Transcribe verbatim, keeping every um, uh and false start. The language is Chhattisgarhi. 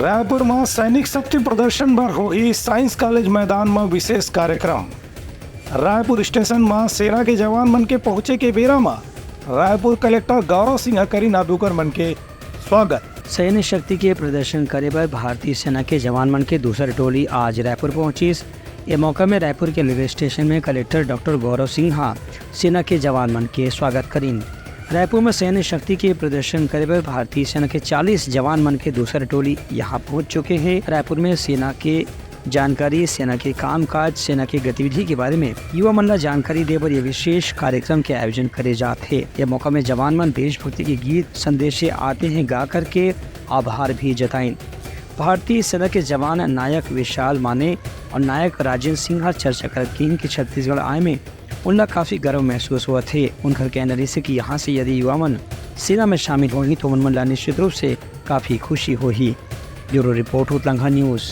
रायपुर म सैनिक शक्ति प्रदर्शन बर होही साइंस कॉलेज मैदान म विशेष कार्यक्रम। रायपुर स्टेशन म सेना के जवान मन के पहुंचे के बेरा म रायपुर कलेक्टर गौरव सिंह ह करिन आबूकर मन के स्वागत। सैन्य शक्ति के प्रदर्शन करे बर भारतीय सेना के जवान मन के दूसर टोली आज रायपुर पहुंचिस। ए मौका में रायपुर के रेलवे स्टेशन में कलेक्टर डॉक्टर गौरव सिंह ह सेना के जवान मन के स्वागत करिन। रायपुर में सैन्य शक्ति के प्रदर्शन करे बर भारतीय सेना के चालीस जवान मन के दूसर टोली यहाँ पहुंच चुके हे। रायपुर में सेना के जानकारी, सेना के कामकाज, सेना के गतिविधि के बारे में युवा मन ला जानकारी दे बर ये विशेष कार्यक्रम के आयोजन करे जात हे। ये मौका में जवान मन देशभक्ति के गीत संदेशे आते हैं गा करके आभार भी जताइन। भारतीय सेना के जवान नायक विशाल माने और नायक राजेंद्र सिंह ह चर्चा करत किहिन कि छत्तीसगढ़ आए में उनला काफी गर्व महसूस होवत हे। उनकर कहना रहिसे कि यहाँ से यदि युवा मन सेना में शामिल होही तो उमन मन ला निश्चित रूप से काफी खुशी होही। Bureau report, Utlangha news.